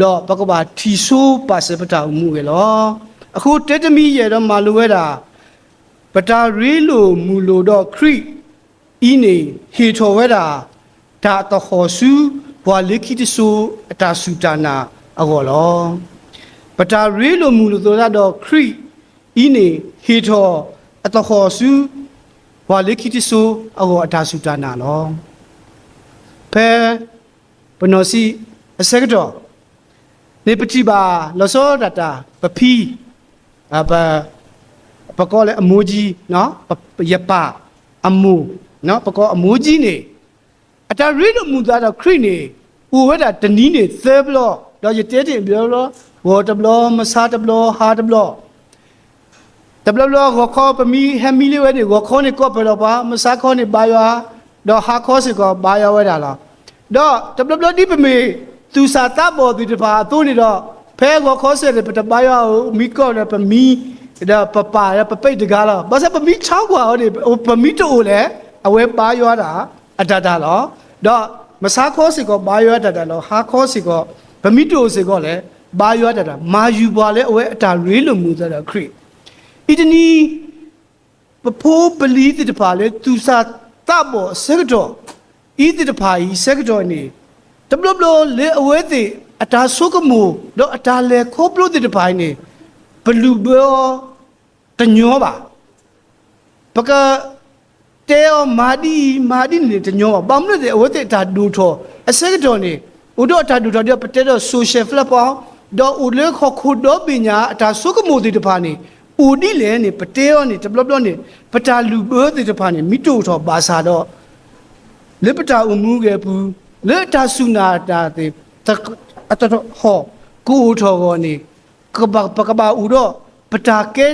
ဒီးပကဘၣ်ထံၣ်ဆိပာ်စၢၤပတၢ်အိၣ်မူအဂ့ၢ်လီၤ. အဃိတဲတမံၤယအဲၣ်ဒိးမၤလိဝဲဒၣ် ပတၢ်ရ့လိာ်မုာ်လိာ်ဒီးခရံာ်အံၤန့ၣ် ဟ့ၣ်ထီၣ်ဝဲဒၣ် တၢ်သဟီၣ်ဆူပှၤလၢခံတစိၤအတၢ်စူၢ်တၢ်နာ်အဂီၢ်လီၤ. ပတၢ်ရ့လိာ်မုာ်လိာ်သးဒီးခရံာ်အံၤန့ၣ် ဟ့ၣ်ထီၣ်အသဟီၣ်ဆူ ပှၤလၢခံတစိၤအဂီၢ်အတၢ်စူၢ်တၢ်နာ်လီၤ. ဖဲ ပနီၢ်စံးအဆၢကတီၢ် န့ၣ်ပထံၣ်ဘၣ်လီၤဆီဒၣ်တၢ် ပဖံ ပ ပကိးလၢအမိၢ်ကၠံ, ယပၢ်အမိၢ်, ပကိးအမိၢ်ကၠံန့ၣ် အတၢ်ရ့လိာ်မုာ်သးဒီးခရံာ်န့ၣ် အိၣ်ဝဲဒၣ်တနံၤန့ၣ်သၢဘျီ, ဒီးယတဲတ့ၢ်ဘျီဘျီ, ဂီၤတဘျီ, မဆါတဘျီ, ဟါတဘျီ တဘျီဘျီဂီၤခီပမံဟဲမံလံဝဲန့ၣ် ဂီၤခီန့ၣ်ကိးပၢၢ်လီၤပှၤ, မဆါခီန့ၣ်ဘါယွၤ, ဒီးဟါခီစ့ၢ်ကီးဘါယွၤဝဲဒၣ်လီၤ. ဒီးတဘျီဘျီဒ်ပမ့ၢ်သူၣ်စၢ်သးဘီၣ်သ့ၣ်တဖၣ်အသိးန့ၣ်ဒီး ဖဲဂီၤခီစဲးန့ၣ် ပတဘါယွၤဧိၤ မံကီၢ်ဒီးပမံ ဒီးပပာ်ဒီးပပ့ၢ်တဂၤလီၤ. ဘၣ်ဆၣ်ပမံဆါကွၢ်အီၤန့ၣ် ပမံတအိၣ်လဲၣ် အဝဲဘါယွၤဒၣ်အတၢ်တၢ်လီၤ. ဒီးမဆါခီစ့ၢ်ကီးဘါယွၤတၢ်တၢ်လီၤ, ဟါခီစ့ၢ်ကီး ပမံတအိၣ်စ့ၢ်ကီးလဲၣ် ဘါယွၤတၢ်တၢ်, မၤယုၤပှၤလၢအဝဲအတၢ်ရ့လိာ်မုာ်သးဒီးခရံာ် အံၤတနံၤ ပဖိပလံၤသ့ၣ်တဖၣ်လၢသူၣ်စၢ်သးဘီၣ်အဆၢကတီၢ် အံၤသ့ၣ်တဖၣ်အံၤအဆၢကတီၢ်န့ၣ် တဘျီဘျီလၢအဝဲသ့ၣ်အတၢ်ဆိကမိၣ် ဒီးအတၢ်လဲၤခီဖျိသ့ၣ်တဖၣ်အံၤန့ၣ် ပလုၢ်ဘၢအီၤတညီဘၣ်. ပက တဲအီၤမၤဒ်အံၤ မၤဒ်န့ၣ်န့ၣ်တညီဘၣ်. ဘၣ်မနုၤသ့ၣ် အဝဲသ့ၣ်အတၢ်ဒိၣ်ထီၣ်အဆၢကတီၢ်န့ၣ် အိၣ်ဒီးအတၢ်ဒိၣ်ထီၣ်ဒီး ပတဲဒီး social platform ဒီးအိၣ်လၢဟီၣ်ခိၣ်ဒီဘ့ၣ်ညါအတၢ်ဆိကမိၣ်သ့ၣ်တဖၣ်န့ၣ် အိၣ်ဒ်လဲၣ်န့ၣ် ပတဲအီၤန့ၣ် တဘျီဘျီန့ၣ် ပတၢ်လုၢ်ဘၢသ့ၣ်တဖၣ်န့ၣ် မ့ၢ်တအိၣ်ထီၣ်ဘၣ်ဆၣ်ဒီး လၢပတၢ်အိၣ်မူအဂ့ၢ်အပူၤ လၢတၢ်စူၢ်နာ်တၢ်သ့ၣ် အတဟီၣ်ကအိၣ်ထီၣ်အဂီၢ်န့ၣ် ပကဘၣ်အိၣ်ဒီး ပတၢ်ကဲ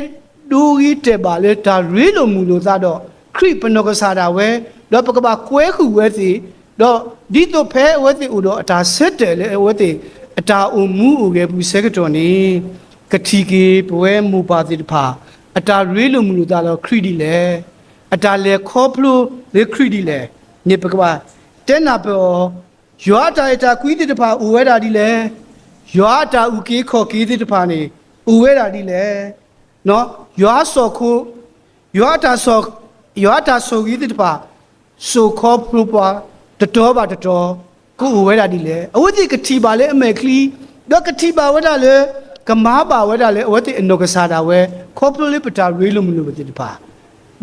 ဒိဂ့ၤတဲာ်ဘၣ်လၢတၢ်ရ့လိာ်မုာ်လိာ်သးဒီး ခရံာ်ပနီၢ်ကစၢ်ဒၣ်ဝဲ, ဒီးပကဘၣ်ကွဲဃုာ်ဝဲသ့ၣ်, ဒီးဒ်သိးဖဲအဝဲသ့ၣ်အိၣ်ဒီးအတၢ်ဆၢတဲာ်လၢအဝဲသ့ၣ်အတၢ်အိၣ်မူအိၣ်ဂဲၤပူၤဆၢကတီၢ်န့ၣ် ကထံၣ်က့ၤပဝဲမိၢ်ပၢ်သ့ၣ်တဖၣ် အတၢ်ရ့လိာ်မုာ်လိာ်သးဒီးခရံာ်ဒ်လဲၣ်, အတၢ်လဲၤခီဖျိလၢခရံာ်ဒ်လဲၣ်န့ၣ် ပကဘၣ်တဲနၢ်ပၢၢ်အီၤ, ယွၤအတၢ်အဲၣ်တၢ်ကွံသ့ၣ်တဖၣ်အိၣ်ဝဲဒၣ်ဒ်လဲၣ်, ယွၤအတၢ်အုၣ်က့ၤခီၣ်က့ၤသ့ၣ်တဖၣ်န့ၣ် အိၣ်ဝဲဒၣ်ဒ်လဲၣ်, ယွၤအစီၣ်ခိၣ်, ယွၤအတၢ်, ယွၤအတၢ်ဆိၣ်ဂ့ၤသ့ၣ်တဖၣ် စိာ်ခီဖျိပှၤ တတီၤဘၣ်တတီၤ ကအိၣ်ဝဲဒၣ်ဒ်လဲၣ်. အဝဲသ့ၣ်ကထံၣ်ဘၣ်လၢအမဲာ်ချံ, ဒီးကထံၣ်ဘၣ်ဝဲဒၣ်လၢ ကမၤဘၣ်ဝဲဒၣ်လၢအဝဲသ့ၣ်အနီၢ်ကစၢ်ဒၣ်ဝဲ ခီဖျိလၢပတၢ်ရ့လိာ်မုာ်လိာ်ပသ့ၣ်တဖၣ်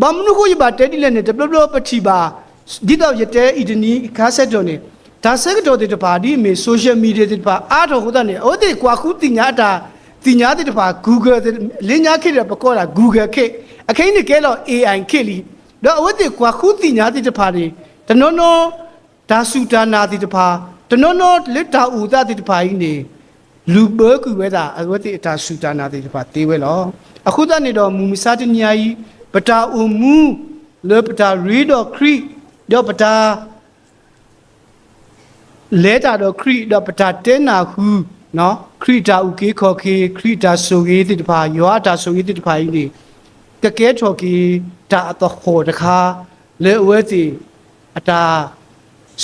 ဘၣ်မနုၤအဃိယဘၣ်တဲဒ်လဲၣ်န့ၣ် တဘျီဘျီပထံၣ်ဘၣ် ဒ်သိးယတဲအံၤတနံၤခါဆၢကတီၢ်န့ၣ် တၢ်ဆၢကတီၢ်သ့ၣ်တဖၣ် ဒ်အမ့ၢ် social media သ့ၣ်တဖၣ်အါထီၣ်အဃိသတးန့ၣ် အဝဲသ့ၣ်ကွၢ်ဃုသ့ၣ်ညါအတၢ်သ့ၣ်ညါသ့ၣ်တဖၣ် Google လၢညါခ့ဒီးပကိးဒၣ် Google ခ့, အခဲအံၤန့ၣ်ကဲလီၤ AI ခ့လံ. ဒီးအဝဲသ့ၣ်ကွၢ်ဃုသ့ၣ်ညါသ့ၣ်တဖၣ်န့ၣ် တနီၤနီၤ တၢ်စူၢ်တၢ်နာ်သ့ၣ်တဖၣ်, တနီၤနီၤလၢတၢ်အိၣ်သးသ့ၣ်တဖၣ်အံၤန့ၣ် လုၢ်ဘၢကွံာ်ဝဲဒၣ် အဝဲသ့ၣ်အတၢ်စူၢ်တၢ်နာ်သ့ၣ်တဖၣ်သ့ဝဲလီၤ. အဃိသတးန့ၣ်ဒီး မုၢ်မဆါတနံၤအံၤ ပတၢ်အိၣ်မူလၢပတၢ်ရ့ဒီးခရံာ်, ဒီးပတၢ် လဲၤတၢ်ဒီးခရံာ်, ဒီးပတၢ်တဲနၢ်ဟူ ခရံာ်အတၢ်အုၣ်က့ၤခီၣ်က့ၤ, ခရံာ်အတၢ်ဆိၣ်ဂ့ၤသ့ၣ်တဖၣ်, ယွၤအတၢ်ဆိၣ်ဂ့ၤသ့ၣ်တဖၣ်အံၤန့ၣ် ကကဲထီၣ်က့ၤတၢ်အသဟီၣ်တခါ လၢအဝဲသ့ၣ်အတၢ်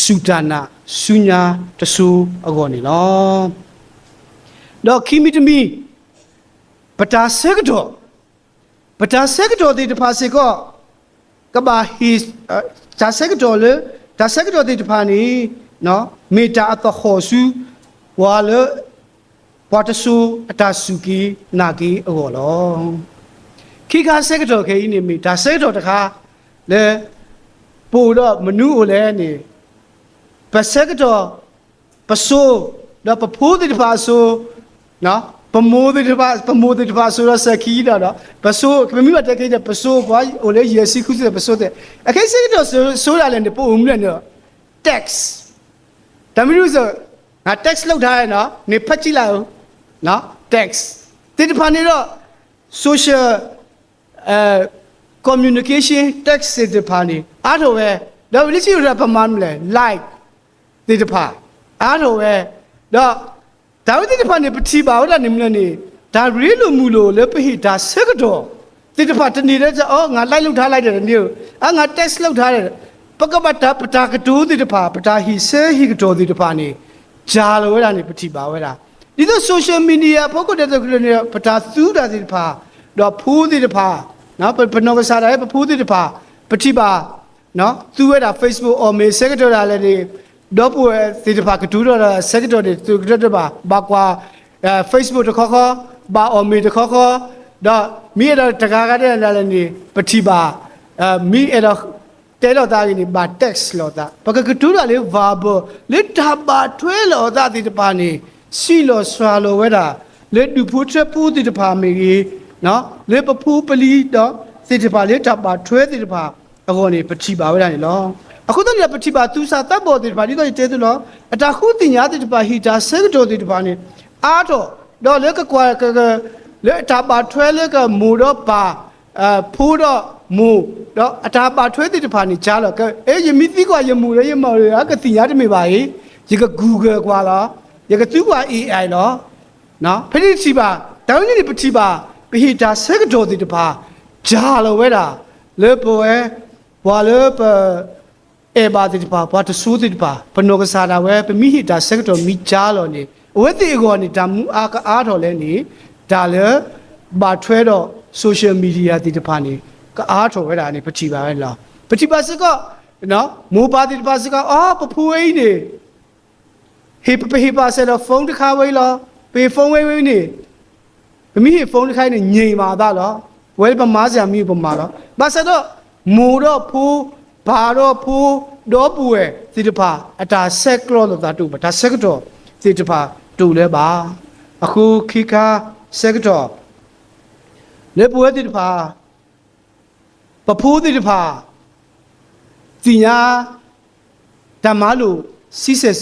စူၢ်တၢ်နာ်ဆူညါတစိၤအဂီၢ်န့ၣ်လီၤ. ဒီးခံမံၤတမံၤ ပတၢ်ဆၢကတီၢ်, ပတၢ်ဆၢကတီၢ်သ့ၣ်တဖၣ်စ့ၢ်ကီး ကဘၣ်ဟ့ၣ်, တၢ်ဆၢကတီၢ်လၢ, တၢ်ဆၢကတီၢ်သ့ၣ်တဖၣ်န့ၣ် မ့ၢ်တၢ်အသဟီၣ်ဆူ ပှၤလၢ ပှၤတစိၤအတၢ်စူၢ်က့ၤနာ်က့ၤအဂီၢ်လီၤ. ခံခါဆၢကတီၢ်ခဲအံၤန့ၣ် မ့ၢ်တၢ်ဆၢကတီၢ်တခါ လၢ ပအိၣ်ဒီးမနုၤအိၣ်လဲၣ်န့ၣ် ပဆၢကတီၢ် ပစိၤ, ဒီးပဖိသ့ၣ်တဖၣ်အစိၤ, ပမိၢ်သ့ၣ်တဖၣ်, ပမိၢ်သ့ၣ်တဖၣ်အစိၤဒီးစဲၤခံဒီး, ပစိၤ, ပမ့ၢ်ဘၣ်တဲခဲအံၤဒီး ပစိၤပှၤအိၣ်လၢယဲၢ်ဆံဃုဆံဒီးပစိၤသ့ၣ်, အခဲအံၤဆၢကတီၢ်စိၤဒၣ်လဲာ်န့ၣ် ပအိၣ်မူလဲၣ်န့ၣ် text, တၢ်မနုၤစ့ၢ်, န text လုပ်ထားတယ်နော်, နဖတ်ကြည့်လိုက်ဦး, text သ့ၣ်တဖၣ်န့ၣ်ဒီး social communication text သ့ၣ်တဖၣ်န့ၣ် အါထီၣ်ဝဲ, ဒီးဝံၤလၢခံအိၣ်ဒီးပမၤမနုၤလဲၣ် like သ့ၣ်တဖၣ် အါထီၣ်ဝဲ, ဒီး တၢ်ဝဲသ့ၣ်တဖၣ်န့ၣ် ပထံၣ်ဘၣ်ဝဲဒၣ်န့ၣ်မနုၤန့ၣ် တၢ်ရ့လိာ်မုာ်လိာ်လၢပဟ့ၣ်တၢ်ဆၢကတီၢ် သ့ၣ်တဖၣ်တန့ၢ်လၢ အ ငါ like လုပ်ထားလိုက်တယ် တမ့ၢ်ဧိၤ, အ ငါ text လုပ်ထားတယ်, ပကဘၣ်တၢ် ပတၢ်ကတိၤသ့ၣ်တဖၣ် ပတၢ်ဟ့ၣ်ဆၢဟ့ၣ်ကတီၢ်သ့ၣ်တဖၣ်န့ၣ် ကၢ်လီၤဝဲဒၣ်န့ၣ် ပထံၣ်ဘၣ်ဝဲဒၣ်. ဒ်သိး social media အဖီခိၣ်ဒဲးသိးကလၢာ်န့ၣ် ပတၢ်သူတၢ်သ့ၣ်တဖၣ်, ဒီးဖိသ့ၣ်တဖၣ်, ပနီၢ်ကစၢ်ဒၣ်ဝဲပဖိသ့ၣ်တဖၣ်, ပထံၣ်ဘၣ် သူဝဲဒၣ် Facebook အီၣ်မ့ၤအဆၢကတီၢ်ဒၣ်လဲာ်န့ၣ်, ဒီပုၢ်ဝဲၢ်သ့ၣ်တဖၣ်ကတိၤထီၣ်ဒီးအဆၢကတီၢ်န့ၣ် သုးကတၢၢ်တဘၣ် ဘၣ်ကွၢ် Facebook တခီဃီ, ဘၣ်အီၣ်မ့ၤတခီဃီ, ဒီးမ့ၢ်အဲၣ်ဒိးတဂၤဂၤဒၣ်လဲာ်န့ၣ် ပထံၣ်ဘၣ်, မ့ၢ်အဲၣ်ဒိးတဲလိာ်သးဂ့ၤန့ၣ် ဘၣ် text လိာ်သး, ပကကတိၤတၢ်လၢ verbal လၢတၢ်ဘၣ်ထွဲလိာ်အသးသ့ၣ်တဖၣ်န့ၣ် စံးလီၤစှၤလီၤဝဲဒၣ် လၢဒူၣ်ဖိထၢဖိသ့ၣ်တဖၣ်မ့ၢ်ဂ့ၤ, လၢပဖိပလံၤဒီးသ့ၣ်တဖၣ်လၢတၢ်ဘၣ်ထွဲသ့ၣ်တဖၣ်အဂီၢ်န့ၣ် ပထံၣ်ဘၣ်ဝဲဒၣ်န့ၣ်လီၤ. အဃိသတးန့ၣ်ဒီး ပထံၣ်ဘၣ်သူၣ်စၢ်သးဘီၣ်သ့ၣ်တဖၣ် ဒ်သိးယတဲသုလီၤ, အတၢ်ဃုသ့ၣ်ညါသ့ၣ်တဖၣ် ဟ့ၣ်တၢ်ဆၢကတီၢ်သ့ၣ်တဖၣ်န့ၣ် အါထီၣ်, ဒီးလၢကကွၢ် လၢအတၢ်ဘၣ်ထွဲလၢကမိၢ်ဒီးပၢ်, ဖိဒီးမိၢ်, ဒီးအတၢ်ဘၣ်ထွဲသ့ၣ်တဖၣ်န့ၣ် ကၢ်လီၤ. ကဲ ယမ့ၢ်သံကွၢ်ယမိၢ်ဒီးယပၢ်ဒီး အကသ့ၣ်ညါတမ့ၢ်ဘၣ်အံၤ, ယက Google ကွၢ်လီၤ, ယကသူကွၢ် AI လီၤ. ဖဲန့ၣ်ထံၣ်ဘၣ်, တၢ်ဝဲန့ၣ်န့ၣ် ပထံၣ်ဘၣ် ပဟ့ၣ်တၢ်ဆၢကတီၢ်သ့ၣ်တဖၣ် ကၢ်လီၤဝဲဒၣ် လၢပဝဲ ပှၤလၢပ အဲၣ်ဘၣ်သ့ၣ်တဖၣ် ပှၤတစိၤသ့ၣ်တဖၣ် ပနီၢ်ကစၢ်ဒၣ်ဝဲ ပမ့ၢ်ဟ့ၣ်တၢ်ဆၢကတီၢ်မ့ၢ်ကၢ်လီၤန့ၣ် အဝဲသ့ၣ်အဂီၢ်န့ၣ် တၢ်မူအါကအါထီၣ်လဲၣ်န့ၣ် တၢ်လၢ ဘၣ်ထွဲဒီး social media သ့ၣ်တဖၣ်န့ၣ် ကအါထီၣ်ဝဲဒၣ်န့ၣ် ပထံၣ်ဘၣ်ဝဲလီၤ. ပထံၣ်ဘၣ်စ့ၢ်ကီး မိၢ်ပၢ်သ့ၣ်တဖၣ်စ့ၢ်ကီး အ ပဖိဝဲအံၤန့ၣ် ဟ့ၣ်ပ ပဟ့ၣ်ပာ်စၢၤဒီး phone တခါဝဲအံၤလီၤ. ပဟ့ၣ် phone ဝဲဝဲန့ၣ် ပမ့ၢ်ဟ့ၣ် phone တခါအံၤန့ၣ် ညံၣ်မးအသးလီၤ. ပဝဲပမၤစၢၤမံၤပမၤလီၤ. ဘၣ်ဆၣ်ဒီး မိၢ်ဒီးဖိ, ပၢ်ဒီးဖိ, ဒီပုၢ်ဝဲၢ်သ့ၣ်တဖၣ် အတၢ်ဆဲးကျိးလိာ်သးတအိၣ်ဘၣ်, တၢ်ဆၢကတီၢ်သ့ၣ်တဖၣ်တအိၣ်လၢၤဘၣ်. အဃိခဲခါဆၢကတီၢ် လၢပဝဲသ့ၣ်တဖၣ် ပဖိသ့ၣ်တဖၣ် သ့ၣ်ညါ တၢ်မၤလိာ် ဆံဆဲၣ်,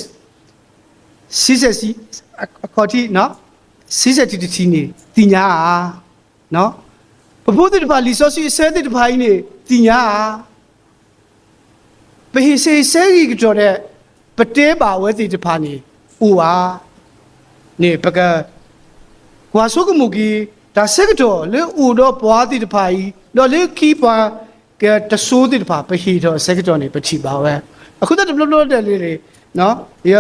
ဆံဆဲၣ်ဆံ, အခီၣ်ထံး, ဆံဆဲၣ်ထံးတထံးန့ၣ် သ့ၣ်ညါဧါ. ပဖိသ့ၣ်တဖၣ် လံာ်စီဆှံအဆၢသ့ၣ်တဖၣ်အံၤန့ၣ် သ့ၣ်ညါဧါ. ပဟ့ၣ်ဆၢဟ့ၣ်ဆၢဂ့ၤကတီၢ်ဒီး ပတဲဘၣ်ဝဲသ့ၣ်တဖၣ်န့ၣ် အိၣ်ဧါ. န့ၣ် ပက ကွၢ်ဆိကမိၣ်က့ၤ တၢ်ဆၢကတီၢ်လၢအိၣ်ဒီးပှၤသ့ၣ်တဖၣ်အံၤ, ဒီးလၢခံပှၤကတစိၤသ့ၣ်တဖၣ် ပဟ့ၣ်ထီၣ်အဆၢကတီၢ်န့ၣ် ပထံၣ်ဘၣ်ဝဲ. အဃိသတးတဘျီဘျီဒဲးန့ၣ် ယ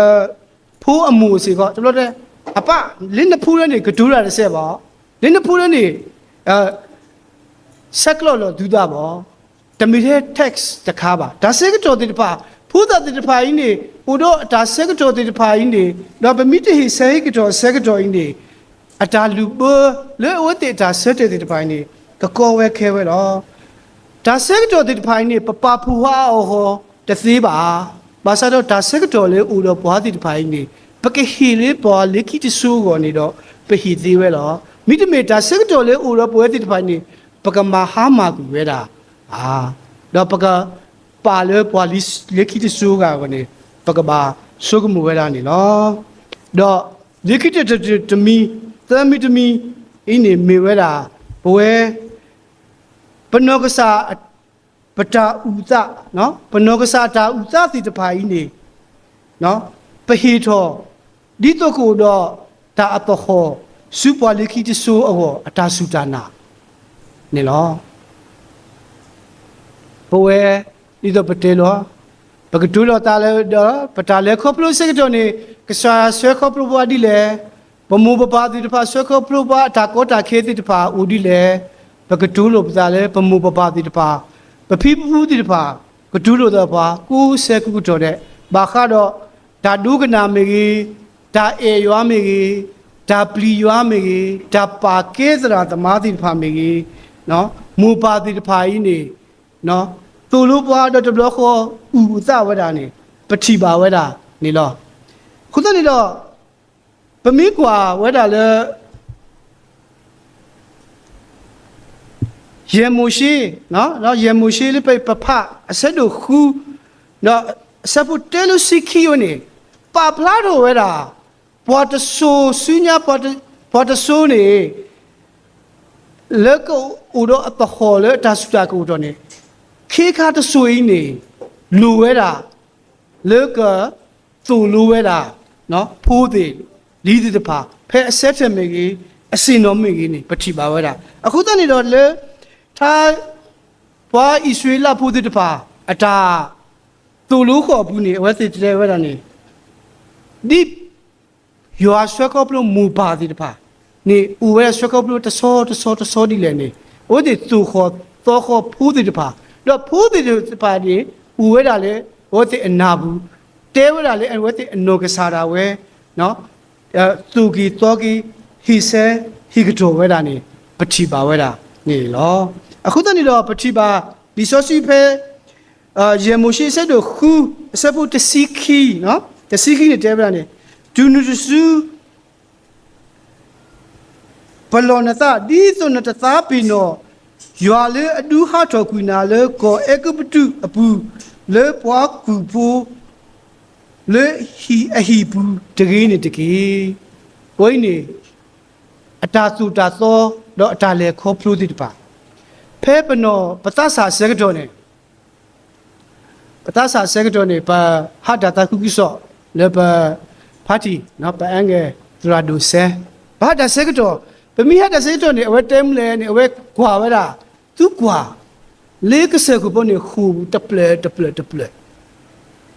ဖိအမိၢ်စ့ၢ်ကီး တဘျီဒဲး အပၢ် လၢနဖိလၢန့ၣ် ကတိၤတၢ်တစဲးဘၣ်, လၢနဖိလၢန့ၣ် ဆဲးကျိးလိာ်သုသးဘၣ်. တမ့ၢ်ထဲ text တခါဘၣ်. တၢ်ဆၢကတီၢ်သ့ၣ်တဖၣ် ဖိသၣ်သ့ၣ်တဖၣ်အံၤန့ၣ် အိၣ်ဒီးအတၢ်ဆၢကတီၢ်သ့ၣ်တဖၣ်အံၤန့ၣ်, ဒီးပမ့ၢ်တဟ့ၣ်ဆၢဟ့ၣ်ကတီၢ်အဆၢကတီၢ်အံၤန့ၣ် အတၢ်လုၢ်ဘၢလၢအဝဲသ့ၣ်အတၢ်ဆၢတဲာ်သ့ၣ်တဖၣ်အံၤန့ၣ် ကကီဝဲခဲဝဲလီၤ. တၢ်ဆၢကတီၢ်သ့ၣ်တဖၣ်အံၤန့ၣ် ပပာ်ဖှိၣ်ဟးအီၣ်ဃီတသ့ဘၣ်. ဘၣ်ဆၣ်ဒီးတၢ်ဆၢကတီၢ်လၢအိၣ်ဒီးပှၤသ့ၣ်တဖၣ်အံၤန့ၣ် ပကဟ့ၣ်လၢပှၤလၢခံတစိၤအဂီၢ်န့ၣ်ဒီး ပဟ့ၣ်သ့ဝဲလီၤ. မ့တမ့ၢ် တၢ်ဆၢကတီၢ်လၢအိၣ်ဒီးပဝဲသ့ၣ်တဖၣ်အံၤန့ၣ် ပကမၤဟါမၢ်ကွံာ်ဝဲဒၣ် ဒီးပကပာ်လၢပှၤလၢခံတစိၤဂၤအဂီၢ်န့ၣ် ပကဘၣ်ဆိကမိၣ်ဝဲဒၣ်န့ၣ်လီၤ. ဒီးလၢခံတတမံၤ သၢမံၤတမံၤအံၤန့ၣ် မ့ၢ်ဝဲဒၣ် ပဝဲ ပနီၢ်ကစၢ် ပတၢ်အုၣ်သး, ပနီၢ်ကစၢ်တၢ်အုၣ်သးသ့ၣ်တဖၣ်အံၤန့ၣ် ပဟ့ၣ်ထီၣ် ဒ်သိးကအိၣ်ဒီးတၢ်အသဟီၣ် ဆူပှၤလၢခံတစိၤအဂီၢ် အတၢ်စူၢ်တၢ်နာ်န့ၣ်လီၤ. ပဝဲ ဒ်သိးပတဲလီၤ, ပကတိၤလိာ်သးလၢဒီး ပတၢ်လဲၤခီဖျိဆၢကတီၢ်န့ၣ် ကစၢ်ယွၤဆှၢခီဖျိပှၤဒ်လဲၣ်, ပမိၢ်ပပၢ်သ့ၣ်တဖၣ်ဆှၢခီဖျိပှၤ အတၢ်ကီတၢ်ခဲသ့ၣ်တဖၣ်အိၣ်ဒ်လဲၣ်, ပကတိၤလိာ်ပသးလၢပမိၢ်ပပၢ်သ့ၣ်တဖၣ်, ပဖံပဖုသ့ၣ်တဖၣ် ကတိၤလိာ်သးပှၤ ကိးဆၢကိးကတီၢ်ဒဲး ဘၣ်ဃးဒီး တၢ်ဒိကနၣ်မ့ၢ်ဂ့ၤ, တၢ်အဲၣ်ယွၤမ့ၢ်ဂ့ၤ, တၢ်ပျံၤယွၤမ့ၢ်ဂ့ၤ, တၢ်ပာ်ကဲသရၣ်သမါသ့ၣ်တဖၣ်မ့ၢ်ဂ့ၤ, မိၢ်ပၢ်သ့ၣ်တဖၣ်အံၤန့ၣ် သိၣ်လိပှၤဒီးတဘျီဃီ အုၣ်အသးဝဲဒၣ်န့ၣ် ပထံၣ်ဘၣ်ဝဲဒၣ်န့ၣ်လီၤ. အဃိသတးန့ၣ်ဒီး ပမ့ၢ်ကွၢ်ဝဲဒၣ်လၢ ယဲၢ်မိၤၡ့, ယဲၢ်မိၤၡ့လၢပဖးအဆၢဒိၣ်ဃု ဒီးအဆၢဖိတၢလၢဆံခံဝဲန့ၣ် ပာ်ဖျါထီၣ်ဝဲဒၣ် ပှၤတစိၤဆူညါ ပှၤတစိၤန့ၣ် လၢကအိၣ်ဒီးအသဟီၣ်လၢအတၢ်စူၢ်တၢ်ကအိၣ်ထီၣ်န့ၣ် ခ့ခါတစိၤအံၤန့ၣ် လိၣ်ဝဲဒၣ် လၢကသိၣ်လိဝဲဒၣ် ဖိသ့ၣ်လံၤသ့ၣ်တဖၣ် ဖဲအဆၢထၢၣ်မ့ၢ်ဂ့ၤ အဆ့ၣ်နီၤမ့ၢ်ဂ့ၤန့ၣ် ပထံၣ်ဘၣ်ဝဲဒၣ်. အဃိသတးန့ၣ်ဒီးလၢ ထါ ပှၤအံၣ်စရ့လးဖိသ့ၣ်တဖၣ် အတၢ်သိၣ်လိဃီၤအပူၤန့ၣ် အဝဲသ့ၣ်တဲဝဲဒၣ်န့ၣ် ဒ်ယွၤဆှၢခီဖျိမိၢ်ပၢ်သ့ၣ်တဖၣ်န့ၣ် အိၣ်ဝဲဒၣ်ဆှၢခီဖျိတဆီတဆီတဆီဒ်လဲၣ်န့ၣ် အဝဲသ့ၣ်သိၣ်ဃီၣ်သီဃီဖိသ့ၣ်တဖၣ်, ဒီးဖိသ့ၣ်တဖၣ်န့ၣ် အိၣ်ဝဲဒၣ်လၢ အဝဲသ့ၣ်အနၢ်ပူၤ, တဲဝဲဒၣ်လၢအဝဲသ့ၣ်အနီၢ်ကစၢ်ဒၣ်ဝဲ သိၣ်က့ၤသီက့ၤ ဟ့ၣ်ဆၢဟ့ၣ်ကတီၢ်ဝဲဒၣ်န့ၣ် ပထံၣ်ဘၣ်ဝဲဒၣ်န့ၣ်လီၤ. အဃိသတးန့ၣ်ဒီး ပထံၣ်ဘၣ် လံာ်စီဆှံဖဲ ယဲၢ်မိၤၡ့အဆၢဒိၣ်ဃု အဆၢဖိတဆံခံ, တဆံခံန့ၣ်တဲဝဲဒၣ်န့ၣ်, တုၤနုၤတစု ပလီၢ်နသး ဒ်သိးနတသးပ့ၤနီၣ် ယွၤလၢအဒုးဟးထီၣ်ကွံာ်နၤလၢကီၢ်အဲၤကူပတူးအပူၤ လၢပှၤကူၣ်ဖိ လၢအဟံၣ်ပူၤတဂ့ၤန့ၣ်တက့ၢ်. အဝဲအံၤန့ၣ် အတၢ်သိၣ်တၢ်သီ ဒီးအတၢ်လဲၤခီဖျိသ့ၣ်တဖၣ်, ဖဲပနီၢ်ပသးစၢ်အဆၢကတီၢ်န့ၣ် ပသးစၢ်အဆၢကတီၢ်န့ၣ် ပဟးတၢ်သးခုကစီၣ်လၢပ party ပအဲၣ်ကဲ သရၣ်ဒိၣ်စဲ, ပဟးတၢ်ဆၢကတီၢ်, ပမ့ၢ်ဟးတၢ်ဆၢကတီၢ်န့ၣ် အဝဲတဲမုၢ်လဲၣ်န့ၣ် အဝဲကွၢ်ဝဲဒၣ်, သုကွၢ် လၢကစၢၢ်ခိၣ်ဖိန့ၣ် ဃိာ်တဖျၢၣ်တဖျၢၣ်တဖျၢၣ်,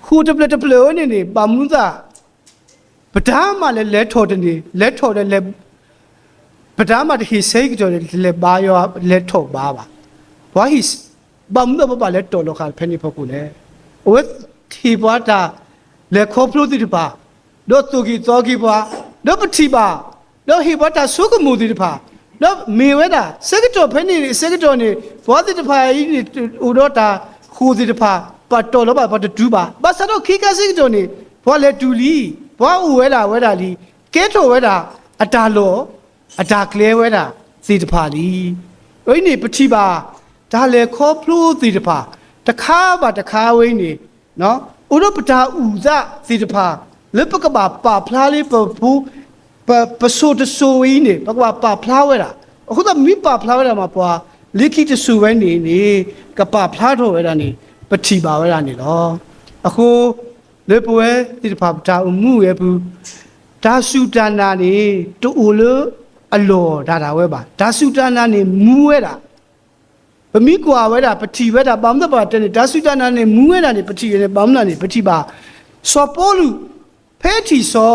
ဃိာ်တဖျၢၣ်တဖျၢၣ်ဝဲန့ၣ်န့ၣ် ဘၣ်မနုၤသး ပတၢ်မၤလဲၤလဲၤထီၣ်တန့ၢ် လဲၤထီၣ်ဒီးလဲၤ ပတၢ်မၤတဟ့ၣ်ဆၢဟ့ၣ်ကတီၢ်န့ၣ် တလဲၤဘါယွၤ လဲၤထီၣ်ဘါဘၣ်. ပှၤဟ့ၣ် ဘၣ်မနုၤပဘၣ်လဲၤတီၢ်လီၤဃာ်ဖဲန့ၣ်ဖီခိၣ်လဲၣ်. အဝဲဟ့ၣ်ပှၤတၢ်လဲၤခီဖျိသ့ၣ်တဖၣ်, ဒီးသိၣ်က့ၤသီက့ၤပှၤ, ဒီးပထံၣ်ဘၣ်, ဒီးဟ့ၣ်ပှၤတၢ်ဆိကမိၣ်သ့ၣ်တဖၣ်, ဒီးမ့ၢ်ဝဲဒၣ် ဆၢကတီၢ်ဖဲန့ၣ် ဆၢကတီၢ်န့ၣ် ပှၤသ့ၣ်တဖၣ်အံၤန့ၣ် အိၣ်ဒီးတၢ်ဃိာ်သ့ၣ်တဖၣ် ပှၤတီၢ်လီၤဘၣ် ပှၤတတုၤဘၣ်. ဘၣ်ဆၣ်ဒီးခဲကနံၣ်အံၤဆၢကတီၢ်န့ၣ် ပှၤလဲၤတုၤလံ, ပှၤအိၣ်ဝဲဒၣ်ဝဲဒၣ်လံ, ကဲထီၣ်ဝဲဒၣ် အတၢ်လီၢ် အတၢ်ကျဲဝဲဒၣ်သ့ၣ်တဖၣ်လံ. အဝဲအံၤန့ၣ် ပထံၣ်ဘၣ် တၢ်လဲၤခီဖျိသ့ၣ်တဖၣ် တခါဘၣ်တခါဝဲအံၤန့ၣ် အိၣ်ဒီးပတၢ်အုၣ်သးသ့ၣ်တဖၣ် လၢပကဘၣ်ပာ်ဖျါလၢပဖိ ပ ပစိၤတစိၤဝဲအံၤန့ၣ် ပကဘၣ်ပာ်ဖျါဝဲဒၣ်. အဃိသတး မ့ၢ်ပာ်ဖျါဝဲဒၣ်မး ပှၤလၢခံတစိၤဝဲန့ၣ်န့ၣ် ကပာ်ဖျါထီၣ်ဝဲဒၣ်န့ၣ် ပထံၣ်ဘၣ်ဝဲဒၣ်န့ၣ်လီၤ. အဃိ လၢပဝဲသ့ၣ်တဖၣ် ပတၢ်အိၣ်မူအိၣ်ဂဲၤပူၤ တၢ်စူၢ်တၢ်နာ်န့ၣ် တအိၣ်လၢအလီၢ်ဒၣ်ဒၣ်ဝဲဘၣ်. တၢ်စူၢ်တၢ်နာ်န့ၣ် မူဝဲဒၣ်. ပမ့ၢ်ကွၢ်ဝဲဒၣ် ပထံၣ်ဝဲဒၣ် ဘၣ်မနုၤပှၤတဲန့ၣ် တၢ်စူၢ်တၢ်နာ်န့ၣ် မူဝဲဒၣ်န့ၣ် ပထံၣ်ဝဲန့ၣ် ဘၣ်မနုၤန့ၣ် ပထံၣ်ဘၣ် စီၤပီလူး ဖဲထံၣ်စီၤ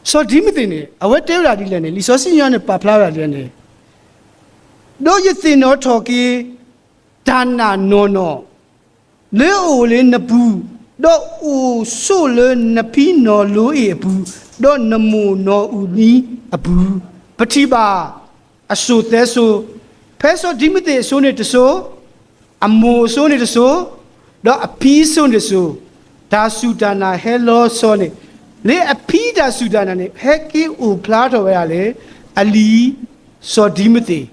စီၤဒံမသ့းန့ၣ် အဝဲတဲဝဲဒၣ်ဒ်လဲၣ်န့ၣ် လံာ်စီဆှံညါန့ၣ် ပာ်ဖျါဝဲဒၣ်ဒ်လဲၣ်န့ၣ်, ဒီးယသ့ၣ်နီၣ်ထီၣ်က့ၤ တၢ်နာ်နီၢ်နီၢ် လၢအအိၣ်လၢနပူၤ, ဒီးအိၣ်ဆိးလၢနဖံနီၢ်လိအ့ၣ်အပူၤ, ဒီးနမိၢ်နီၢ်အူနံအပူၤ, ပထံၣ်ဘၣ် အစိၤသၢစိၤ, ဖဲစီၤဒံမသ့းအစိၤန့ၣ်တစိၤ, အမိၢ်အစိၤန့ၣ်တစိၤ, ဒီးအဖံအစိၤန့ၣ်တစိၤ, တၢ်စူၢ်တၢ်နာ်ဟဲလီၤဆီန့ၣ်, လၢအဖံတၢ်စူၢ်တၢ်နာ်န့ၣ် ဟဲက့ၤအိၣ်ဖျါထီၣ်ဝဲဒၣ်လၢ အလံၤစီၤဒံမသ့း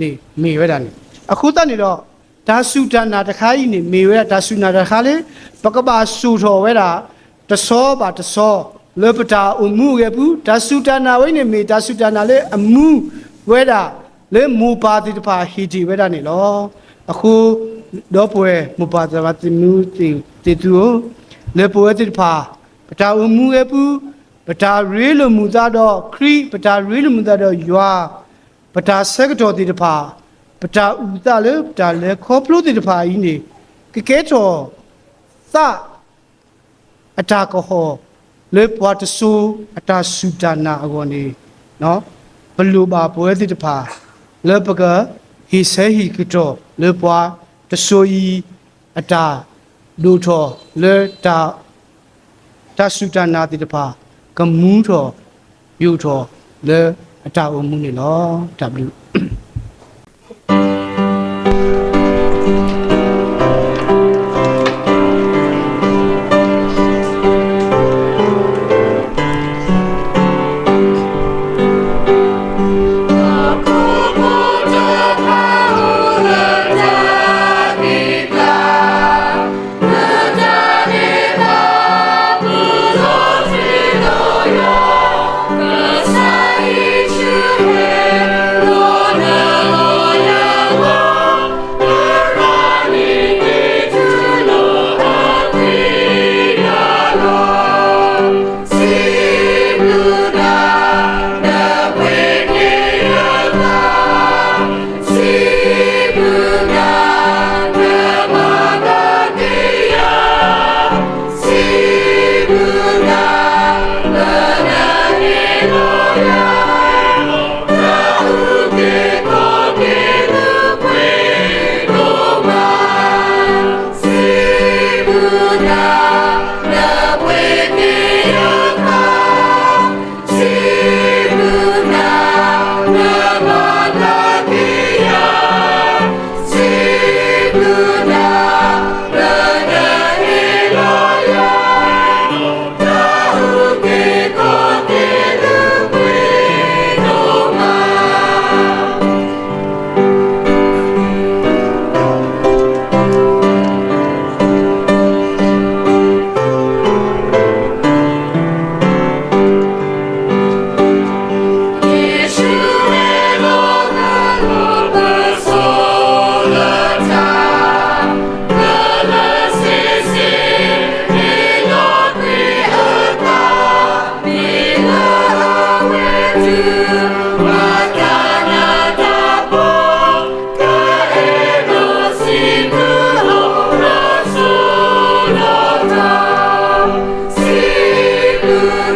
န့ၣ်မ့ၢ်ဝဲဒၣ်န့ၣ်, အဃိသတးန့ၣ်ဒီး တၢ်စူၢ်တၢ်နာ်တခါအံၤန့ၣ် မ့ၢ်ဝဲဒၣ်တၢ်စူၢ်နာ်တခါလၢ ပကဘၣ်စိာ်ထီၣ်ဝဲဒၣ် တဆီဘၣ်တဆီ လၢပတၢ်အိၣ်မူအိၣ်ဂဲၤပူၤ, တၢ်စူၢ်တၢ်နာ်ဝဲအံၤန့ၣ် မ့ၢ်တၢ်စူၢ်တၢ်နာ်လၢအမူဝဲဒၣ် လၢမိၢ်ပၢ်သ့ၣ်တဖၣ်ဟ့ၣ်တ့ၢ်ဝဲဒၣ်န့ၣ်လီၤ. အဃိ ဒီပုၢ်ဝဲၢ်မိၢ်ပၢ်သရၣ်သမါသ့ၣ်သုဧၢ, လၢပဝဲသ့ၣ်တဖၣ် ပတၢ်အိၣ်မူအိၣ်ဂဲၤပူၤ, ပတၢ်ရ့လိာ်မုာ်သးဒီးခရံာ်, ပတၢ်ရ့လိာ်မုာ်သးဒီးယွၤ, ပတၢ်ဆၢကတီၢ်သ့ၣ်တဖၣ်, ပတၢ်အုၣ်သးလၢပတၢ်လဲၤခီဖျိသ့ၣ်တဖၣ်အံၤန့ၣ် ကကဲထီၣ်သး အတၢ်ကဟီၣ် လၢပှၤတစိၤအတၢ်စူၢ်တၢ်နာ်အဂီၢ်န့ၣ်, ပလိၣ်ဘၣ်ပဝဲသ့ၣ်တဖၣ် လၢပကဟ့ၣ်ဆၢဟ့ၣ်ကတီၢ်လၢပှၤတစိၤအံၤ အတၢ်ဒိၣ်ထီၣ်လၢ တၢ်စူၢ်တၢ်နာ်သ့ၣ်တဖၣ် ကမူထီၣ်ယိာ်ထီၣ်လၢအတၢ်အိၣ်မူန့ၣ်လီၤ. တၢ်ဘျုး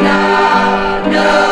နၤလၢ